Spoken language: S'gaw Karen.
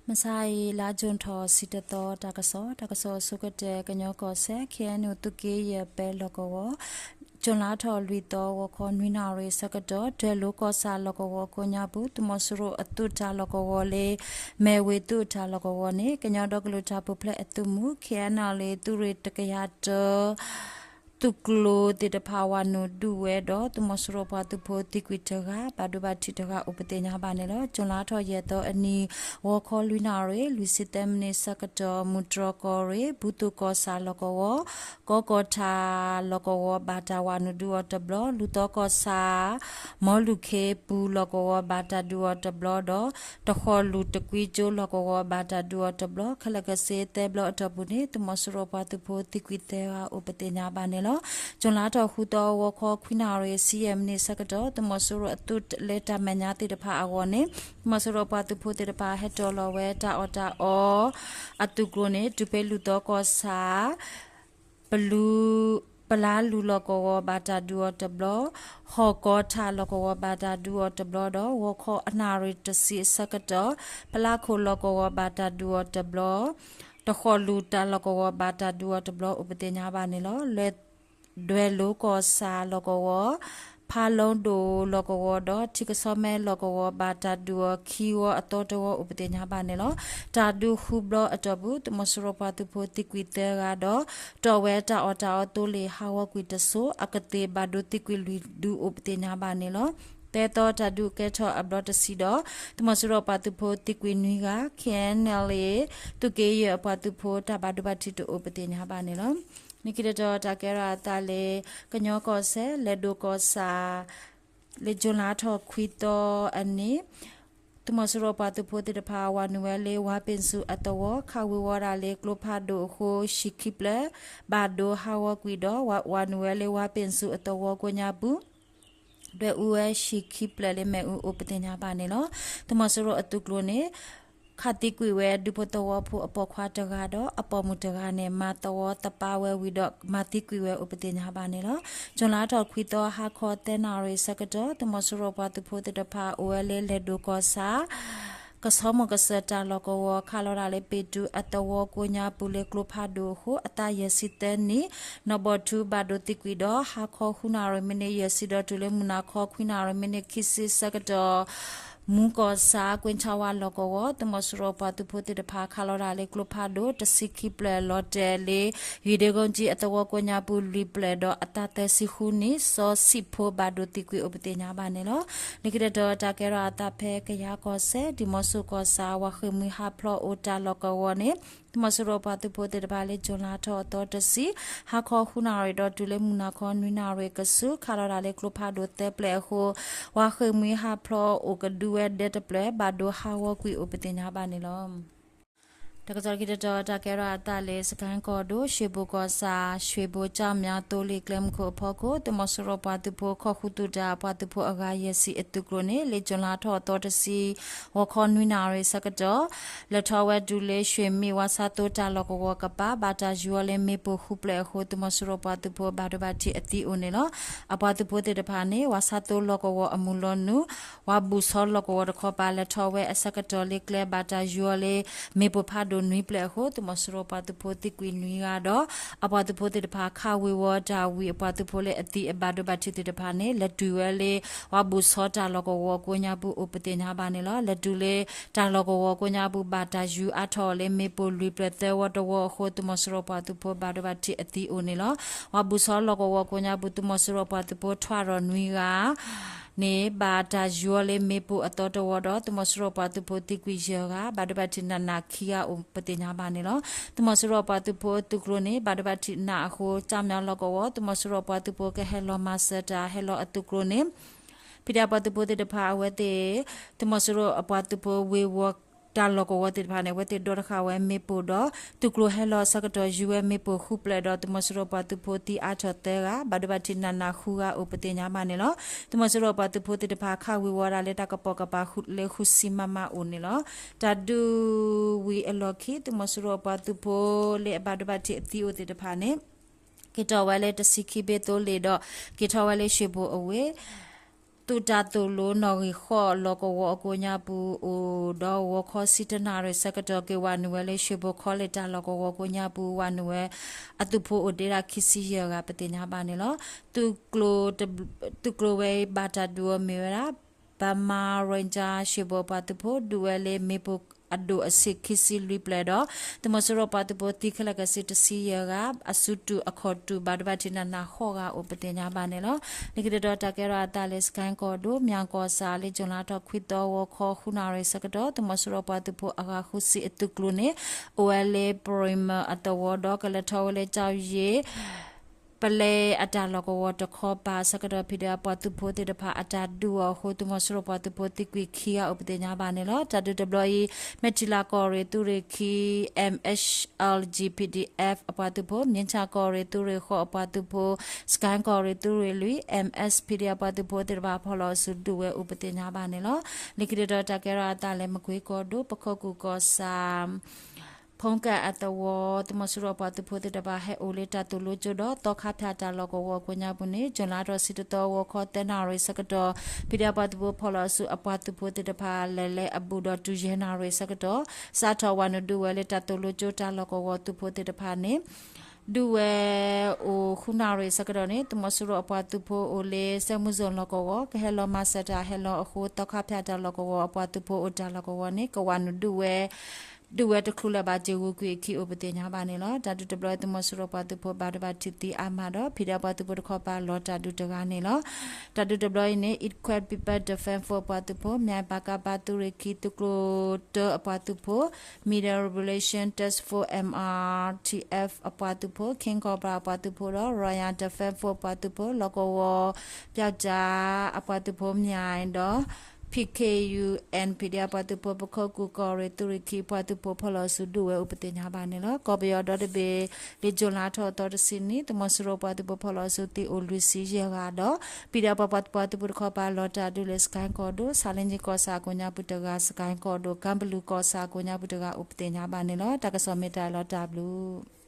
မုၢ်ဆါအံၤ လါကၠူၣ်ထီၣ် ဆံတသီ တၢ်ကစီၣ်, တၢ်ကစီၣ်အဆိကတၢၢ် ကညီကီၢ်စဲၣ် ခ့ၣ်အဲၣ်ယူၣ် သုးက့ယဲၢ်ပဲလီၢ်ကဝီၤ, ကၠူၣ်လါထီၣ်လွံၢ်သီ ဂီၤခီနွံနၣ်ရံၣ်ဆၢကတီၢ် ဒွဲၣ်လိၤကီၢ်ဆၣ်လီၢ်ကဝီၤကိးညါပူၤ သုးမီၤစိရိၤအသုးတၢ်လီၢ်ကဝီၤလၢ မဲၢ်ဝ့ၤသုးတၢ်လီၢ်ကဝီၤန့ၣ် ကညီဒီကလုာ်တၢ်ပူၤဖျဲးအသုးမုၢ် ခ့ၣ်အဲၣ်ယူၣ် သုးရ့ၣ်တကယၤတၢ သုးကျိၤသ့ၣ်တဖၣ်ဝၤနုာ်ဒုးဝဲဒီး သုးမီၤစိရိၤပှၤသုးဖိသံကွံာ်တဂၤ ဘၣ်ဒိဘၣ်ထံးတဂၤအိၣ်ပသ့ၣ်ညါဘၣ်န့ၣ်လီၤ. ကၠူၣ်လါထီၣ်ယဲၢ်သီအနံၤ ဂီၤခီလွံၢ်နၣ်ရံၣ် လွံၢ်ဆံသၢမံးနံးဆၢကတီၢ် မုၢ်တြီၢ်ကီၢ်ရ့ၣ် ဘူၣ်သိၣ်ကီၢ်ဆၣ်လီၢ်ကဝီၤ ကီၢ်ကီၢ်ထၣ်လီၢ်ကဝီၤ ဘၣ်တၢ်ဝၤနုာ်ဒုးအီၤတဘျီ, လူၢ်သီကီၢ်ဆၣ် မီလူၢ်ခ့ပူၤလီၢ်ကဝီၤ ဘၣ်တၢ်ဒုးအီၤတဘျီဒီး တဃီၣ်လူၢ်တကွံကၠိလီၢ်ကဝီၤ ဘၣ်တၢ်ဒုးအီၤတဘျီ, ခဲလၢာ်ခဲဆ့သၢဘျီအတီၢ်ပူၤန့ၣ် သုးမီၤစိရိၤပှၤသုးဖိသံကွံာ်သၢဂၤအိၣ်ပသ့ၣ်ညါဘၣ်န့ၣ်လီၤ. ကၠူၣ်လါထီၣ်ဃုသီ ဂီၤခီခွံနၣ်ရံၣ် ဆံယဲၢ်မံးနံးဆၢကတီၢ် သုးမီၤစိရိၤအသုးလၢတၢ်မဲာ်ညါသ့ၣ်တဖၣ်အဂီၢ်န့ၣ် သုးမီၤစိရိၤပှၤသုးဖိသ့ၣ်တဖၣ် ဟဲတီၣ်လီၤဝဲတၢ်အီၣ်တၢ်အီ အသုးကျိၤန့ၣ် တုၤဖဲလူၢ်သီကီၢ်ဆၣ် ပလူ ပလါလူၢ်လီၢ်ကဝီၤ ဘၣ်တၢ်ဒုးအီၤတဘျီ, ဟီၣ်ကီၢ်ထၣ်လီၢ်ကဝီၤ ဘၣ်တၢ်ဒုးအီၤတဘျီဒီး ဂီၤခီအနၣ်ရံၣ်တဆံအဆၢကတီၢ် ပလါခိၣ်လီၢ်ကဝီၤ ဘၣ်တၢ်ဒုးအီၤတဘျီ, တဃီၣ်လူၢ်တၢ်လီၢ်ကဝီၤ ဘၣ်တၢ်ဒုးအီၤတဘျီ အိၣ်ပသ့ၣ်ညါဘၣ်န့ၣ်လီၤ. လၢ ဒွဲၣ်လိၤကီၢ်ဆၣ်လီၢ်ကဝီၤ, ဖးလိဒိၣ်လီၢ်ကဝီၤဒီး ထံကဆီမဲလီၢ်ကဝီၤ ဘၣ်တၢ်ဒုးအီၤခံဝီအသီတဝီ အိၣ်ပသ့ၣ်ညါဘၣ်န့ၣ်လီၤ. တၢ်ဒုးဃုဘျီအတီၢ်ပူၤ သုးမီၤစိရိၤပှၤသုးဖိသံကွံာ်သၢဂၤဒီး တီၣ်ဝဲတၢ်အီၣ်တၢ်အီသိလ့ၣ်ဟးဂီၤကွံာ်တစိၤ အကသ့ၣ်ဘၣ်ဒိသံကွံာ်လွံၢ်ဒု အိၣ်ပသ့ၣ်ညါဘၣ်န့ၣ်လီၤ. သၢသီတၢ်ဒုးကဲထီၣ်အဘျီတဆံဒီး သုးမီၤစိရိၤပှၤသုးဖိသံကွံာ်နွံဂၤ, ခ့ၣ်အဲၣ်ယူၣ် သုးက့ယဲၢ်အပှၤသုးဖိ တၢ်ဘၣ်ဒိဘၣ်ထံးတအိၣ်ပသ့ၣ်ညါဘၣ်န့ၣ်လီၤ. လၢခံတတီၤ တၢ်ကဲထီၣ်အသးလၢ ကညီကီၢ်စဲၣ် လဲၤဒိၣ်ကီၢ်ဆၣ် လၢကၠူၣ်လါထီၣ်ခွံသီအနံၤ သုးမီၤစိရိၤပှၤသုးဖိသ့ၣ်တဖၣ် ဝၤနုာ်ဝဲလၢ ဝါပ့ၣ်စူၣ်အသဝီ ခးဝ့ၤဝီၤဒၣ်လၢကျိဖးဒိၣ်အဃိ ဟံၣ်ခံဖျၢၣ် ဘၣ်ဒိဟးဂီၤကွံာ်ဒီး ဝၤနုာ်ဝဲလၢ ဝါပ့ၣ်စူၣ်အသဝီကိးညါပူၤ ဒွဲၣ်အူဝဲဟံၣ်ခံဖျၢၣ်လၢမ့ၣ်အူအိၣ်ပသ့ၣ်ညါဘၣ်န့ၣ်လီၤ. သုးမီၤစိရိၤအသုးကျိၤန့ၣ် ခးသံကွံာ်ဝဲဒူဖိသဝီဖိအပိာ်ခွါတဂၤဒီး အပိာ်မုၣ်တဂၤန့ၣ် မၤသဝီသပၢ်ဝဲဝံၤဒီး မၤသံကွံာ်ဝဲအိၣ်ပသ့ၣ်ညါဘၣ်န့ၣ်လီၤ. ကၠူၣ်လါထီၣ်ခွံသီ ဟါခီသၢနၣ်ရံၣ်ဆၢကတီၢ် သုးမီၤစိရိၤပှၤသုးဖိသ့ၣ်တဖၣ် အိၣ်ဝဲလၢလဲၤဒိၣ်ကီၢ်ဆၣ် ကဆီမိၢ်ကစၢၢ်တၢ်လီၢ်ကဝီၤ ခးလီၤဒၣ်လၢပ့ၣ်တူၣ်အသဝီကိးညါပူၤလၢကျိဖးဒိၣ်အဃိ အသးယဲၢ်ဆံသၢနံၣ် နီၢ်ဘီၣ်ထူဘၣ်ဒိသံကွံာ်ဒီး ဟါခီဃုနၣ်ရံၣ်မံးနံးယဲၢ်ဆံဒီး တုၤလၢမုၢ်နၤခီခွံနၣ်ရံၣ်မံးနံးခံဆံဆၢကတီၢ် မူကီၢ်ဆၣ် ကွ့ၢ်ထၣ်ဝါလီၢ်ကဝီၤ သုးမီၤစိရိၤပှၤသုးဖိသ့ၣ်တဖၣ် ခးလီၤဒၣ်လၢကျိဖးဒိၣ် တဆံခံဖျၢၣ်လီၤတဲာ်လၢ ယံၤဒ့ကိကၠံအသဝီကိးညါပူၤလွံၢ်ဖျၢၣ်ဒီး အသးသၢဆံဃုနံၣ် စီၤဆံးဖိဘၣ်ဒိသံကွံာ်အိၣ်ပသ့ၣ်ညါဘၣ်န့ၣ်လီၤ. လၢခံတတီၤ တၢ်ကဲထီၣ်အသးဖဲကယၤကီၢ်စဲၣ် ဒံၣ်မီၤစိကီၢ်ဆၣ် ဝၤဃ့ၢ်မှံဟးဖျိးအိၣ်တၢ်လီၢ်ကဝီၤန့ၣ် သုးမီၤစိရိၤပှၤသုးဖိသ့ၣ်တဖၣ်လၢ ကၠူၣ်လါထီၣ်အသီတဆံ ဟါခီဃုနၣ်ရံၣ်ဒီးတုၤလၢမုၢ်နၤခီနွံနၣ်ရံၣ်အကဆူး ခးလီၤဒၣ်လၢကျိဖးဒိၣ်သၢဖျၢၣ်အဃိ ဝၤဃ့ၢ်မှံဟးဖျိးအိၣ်ကဒုဝဲဒဲတဖျၢၣ် ဘၣ်ဒိဟးဂီၤကွံာ်အိၣ်ပသ့ၣ်ညါဘၣ်န့ၣ်လီၤ. တၢ်ကစီၣ်ခံတတီၤ တၢ်ကဲထီၣ်အသးလၢ စကဲၣ်ကီၢ်ဒိၣ် ရွှေဘိုကီၢ်ဆၣ် ရွှေဘိုကျောက်မြောင်း သိလ့ၣ်ကျဲမုၢ်ခိၣ်အဖီခိၣ် သုးမီၤစိရိၤပှၤသုးဖိ ခီၣ်ဃုာ်သုးတၢ် ပှၤသုးဖိအဂၤယဲၢ်ဆံအသုးကျိၤန့ၣ် လၢကၠူၣ်လါထီၣ်အသီတဆံ ဂီၤခီနွံနၣ်ရံၣ်ဆၢကတီၢ် လဲၤထီၣ်ဝဲတုၤလၢ ရွှေမင်း ဝၤဆါသိတၢ်လီၢ်ကဝီၤကပၤ ဘၣ်တၢ်ယူၤအီၤလၢမ့ၣ်ပိၢ်ဃုဖျၢၣ်အဃိ သုးမီၤစိရိၤပှၤသုးဖိဘၣ်ဒိဘၣ်ထံးအသံအိၣ်န့ၣ်လီၤ. အပှၤသုးဖိသ့ၣ်တဖၣ်န့ၣ် ဝၤဆါသိလီၢ်ကဝီၤအမုၢ်လီၤနုာ် ဝၤဘူၣ်ဆီလီၢ်ကဝီၤတခီပၤ လဲၤထီၣ်ဝဲအဆၢကတီၢ်လၢကျဲ ဘၣ်တၢ်ယူၤအီၤလၢ မ့ၣ်ပိၢ်ဖးဒိၣ်နွံဖျၢၣ်အဃိ သုးမီၤစိရိၤပှၤသုးဖိသံကွံာ်နွံဂၤဒီး အပှၤသုးဖိသ့ၣ်တဖၣ် ခးဝ့ၤဝီၤတၢ်ဝံၤ အပှၤသုးဖိလၢအသံအဘၣ်ဒိဘၣ်ထံးသ့ၣ်တဖၣ်န့ၣ် လဲၤတုၤဝဲလၢ ဝၤဘူၣ်ဆီတၢ်လီၢ်ကဝီၤကိးညါပူၤအိၣ်ပသ့ၣ်ညါဘၣ်န့ၣ်လီၤ. လဲၤတုၤလၢ တၢ်လီၢ်ကဝီၤကိးညါပူၤ ဘၣ်တၢ်ယူၤအါထီၣ်အီၤလၢ မ့ၣ်ပိၢ်လွံၢ်ဖျၢၣ်သၢဝီတဝီအဃိ သုးမီၤစိရိၤပှၤသုးဖိဘၣ်ဒိဘၣ်ထံးအသံအိၣ်န့ၣ်လီၤ. ဝၤဘူၣ်ဆီလီၢ်ကဝီၤကိးညါပူၤ သုးမီၤစိရိၤပှၤသုးဖိထွဲရီၣ်နွံဂၤ န့ၣ် ဘၣ်တၢ်ယူၤအီၤလၢမ့ၣ်ပိၢ်အသီတဝီဒီး သုးမီၤစိရိၤပှၤသုးဖိသံကွံာ်ယဲၢ်ဂၤ ဘၣ်ဒိဘၣ်ထံးနးနးခံဂၤအိၣ်ပသ့ၣ်ညါဘၣ်န့ၣ်လီၤ. သုးမီၤစိရိၤပှၤသုးဖိအသုးကျိၤန့ၣ် ဘၣ်ဒိဘၣ်ထံးနးအဃိ ကၠၢ်မၠၣ်လီၢ်ကဝီၤ သုးမီၤစိရိၤပှၤသုးဖိကဟဲလီၤမၤစၢၤတၢ်ဟဲလီၤအသုးကျိၤန့ၣ် ဖံးဒၣ်ပှၤသုးဖိသ့ၣ်တဖၣ်အဝဲသ့ၣ် သုးမီၤစိရိၤအပှၤသုးဖိဝ့ၤဝီၤ တၢ်လီၢ်ကဝီၤသ့ၣ်တဖၣ်န့ၣ် အဝဲသ့ၣ်ဒိတဃာ်ဝဲမ့ၣ်ပိၢ်ဒီး သုးကျိၤဟဲလီၤအဆၢကတီၢ်ယူၤဝဲမ့ၣ်ပိၢ်ဃုဖျၢၣ်ဒီး သုးမီၤစိရိၤပှၤသုးဖိသံအါထီၣ်သၢဂၤ ဘၣ်ဒိဘၣ်ထံးနးနးဃုဂၤအိၣ်ပသ့ၣ်ညါဘၣ်န့ၣ်လီၤ. သုးမီၤစိရိၤပှၤသုးဖိသ့ၣ်တဖၣ် ခးဝ့ၤဝီၤဒၣ်လၢတၢ်ကပိာ်ကပၤလၢဃုဆံမမအိၣ်န့ၣ်လီၤ. တၢ်ဒုးဝံၤအလီၢ်ခံ သုးမီၤစိရိၤပှၤသုးဖိလၢအဘၣ်ဒိဘၣ်ထံးအသံအိၣ်သ့ၣ်တဖၣ်န့ၣ် က့ၤထီၣ်ဝဲလၢတဆံခံဘ့ၣ်သိလ့ၣ်ဒီး က့ၤထီၣ်ဝဲလၢရွှေဘိုအဝ့ၢ် သုးတၢ်သိၣ်လိနီၣ်ဂံၢ်ဃိးလီၢ်ကဝီၤအကိးညါပူၤအိၣ်ဒီး ဂီၤခီဆံတၢနၣ်ရံၣ်ဆၢကတီၢ် က့ၤဝးနုာ်ဝဲလၢ ရွှေဘို college တၢ်လီၢ်ကဝီၤကိးညါပူၤ ဝးနုာ်ဝဲအသုးဖိအိၣ်ဒံးဒၣ်ခံဆံယဲၢ်ဂၤ ပသ့ၣ်ညါဘၣ်န့ၣ်လီၤ. သုးကျိၤဝဲအံၤဘၣ်တၢ်ဒုးအီၤမ့ၢ်ဝဲဒၣ် Burma Ranger ရွှေဘို အပှၤသုးဖိ ဒုးဝဲလၢမ့ၣ်ပိၢ်အဒိၣ်အဆံးခံဆံလွံၢ်ပျဲၢ်ဒီး သုးမီၤစိရိၤပှၤသုးဖိသံခဲလၢာ်ခဲဆ့တဆံယဲၢ်ဂၤ အစုတူၢ်အခီၣ်တူၢ် ဘၣ်ဒိဘၣ်ထံးနးနးဃိးဂၤအိၣ် ပသ့ၣ်ညါဘၣ်န့ၣ်လီၤ. လၢခံတတီၤတၢ်ကဲထီၣ်အသးလၢ စကဲၣ်ကီၢ်ဒိၣ် မၠၣ်ကီၢ်ဆၣ် လၢ July လါထီၣ်ခွံသီ ဂီၤခီဃုနၣ်ရံၣ်ဆၢကတီၢ် သုးမီၤစိရိၤပှၤသုးဖိအဂၤဃုဆံအသုးကျိၤန့ၣ် အိၣ်ဝဲလၢ ပရံးမၢၣ်အသဝီဒီး ကလဲၤထီၣ်ဝဲလၢ ကၠီယ့ၣ် ပလဲအတၢ်လီၢ်ကဝီၤတခီပၤဆၢကတီၢ် ဖံးဒဲးအပှၤသုးဖိသ့ၣ်တဖၣ်အတၢ်ဒုးအီၤအဃိ သုးမီၤစိရိၤပှၤသုးဖိသံကွံာ်ခံဂၤအိၣ် ပသ့ၣ်ညါဘၣ်န့ၣ်လီၤ. တၢ်ဒုးတဘျီအံၤ မဲၢ်ထံလးကီၢ်ရ့ၣ်သုးရ့ၣ်ခံ M H L G P D F အပှၤသုးဖိ, မ့ၢ်ဆၣ်ကီၢ်ရ့ၣ်သုးရ့ၣ်ဃိးအပှၤသုးဖိ, စကဲၣ်ကီၢ်ရ့ၣ်သုးရ့ၣ်လွံၢ် M S P D F အပှၤသုးဖိသ့ၣ်တဖၣ် ဖီၣ်လီၤအစုဒုးဝဲအိၣ် ပသ့ၣ်ညါဘၣ်န့ၣ်လီၤ. လၢခံတတီၤတၢ်ကဲထီၣ်အသးလၢ မကွ့ကီၢ်ဒိၣ် ပခိၣ်ကူၢ်ကီၢ်ဆၣ် ဖီကၣ်အသဝီ သုးမီၤစိရိၤအပှၤသုးဖိသ့ၣ်တဖၣ် ဟဲအိၣ်လၢတၢ်သိၣ်လိကၠိဒီး သီခါဖၠၣ်တၢ်လီၢ်ကဝီၤအကိးညါပူၤန့ၣ် July လါထီၣ်ဆံတသီ ဂီၤခီသၢနၣ်ရံၣ်ဆၢကတီၢ် ဖံးဒဲးအပှၤသုးဖိဖီၣ်လီၤအစုအပှၤသုးဖိသ့ၣ်တဖၣ် လဲၤလၢအဘူးဒီးတုၤယဲၢ်နၣ်ရံၣ်ဆၢကတီၢ် စးထီၣ်ဝးနုာ်ဒုးဝဲလၢတၢ်သိၣ်လိကၠိတၢ်လီၢ်ကဝီၤသုးဖိသ့ၣ်တဖၣ်န့ၣ် ဒုးဝဲအိၣ်ဃုနၣ်ရံၣ်ဆၢကတီၢ်န့ၣ် သုးမီၤစိရိၤအပှၤသုးဖိအိၣ်လၢ စဲမူစိၣ်လီၢ်ကဝီၤ ကဟဲလီၤမၤစၢၤတၢ်ဟဲလီၤအဃိ သီခါဖၠၣ်တၢ်လီၢ်ကဝီၤအပှၤသုးဖိအိၣ်တၢ်လီၢ်ကဝီၤန့ၣ် ကဝးနုာ်ဒုးဝဲ ဒုးဝဲတချုးလၢၤဘၣ် စ့ၢ်ဂုၤကွံာ်အခံအိၣ် ပသ့ၣ်ညါဘၣ်န့ၣ်လီၤ. တၢ်ဒုးတဘျီအံၤ သုးမီၤစိရိၤပှၤသုးဖိဘၣ်ဒိဘၣ်ထံးသံအါမးဒီး ဖံးဒဲးအပှၤသုးဖိတခီပၤလီၤတၢ်ဒုးတဂၤန့ၣ်လီၤ. တၢ်ဒုးတဘျီအံၤန့ၣ် Equal People Defense Force အပှၤသုးဖိ, မၠဲၣ်ပၣ်ကၣ်ပၣ်သုးရ့ၣ်ခံ သုးကျိၤတၢအပှၤသုးဖိ, Middle Revolution Task Force M R T F အပှၤသုးဖိ, King Cobra အပှၤသုးဖိဒီး Royal Defense Force အပှၤသုးဖိ, လီၢ်ကဝီၤ ပျီကၠါအပှၤသုးဖိ မၠဲၣ်ဒီး P K U N P D F အပှၤသုးဖိ, ပခိၣ်ကူၢ်ကီၢ်ရ့ၣ်သုးရ့ၣ်ခံအပှၤသုးဖိ ဖီၣ်လီၤအစုဒုးဝဲအိၣ် ပသ့ၣ်ညါဘၣ်န့ၣ်လီၤ. ကီၢ်ပယီၤဒီတဘ့ၣ် လၢကၠူၤလါထီၣ်သီတဆံနံၤ သုးမီၤစိရိၤပှၤသုးဖိဖီၣ်လီၤအစုသံအိၣ်လွံၢ်ဆံယဲၢ်ဂၤဒီး ဖံးဒဲးအပှၤသုးဖိတခီပၤလီၤတၢ်ဒုးလၢ စကဲၣ်ကီၢ်ဒိၣ်, ဆါလ့ကၠံကီၢ်ဆၣ်အကိးညါပူၤတဂၤ, စကဲၣ်ကီၢ်ဒိၣ်, ကၢဘလူးကီၢ်ဆၣ်အကိးညါပူၤတဂၤအိၣ် ပသ့ၣ်ညါဘၣ်န့ၣ်လီၤ. တၢ်ကစီၣ်မ့ၢ်တၢ်လီၤတၢ်ဘျုး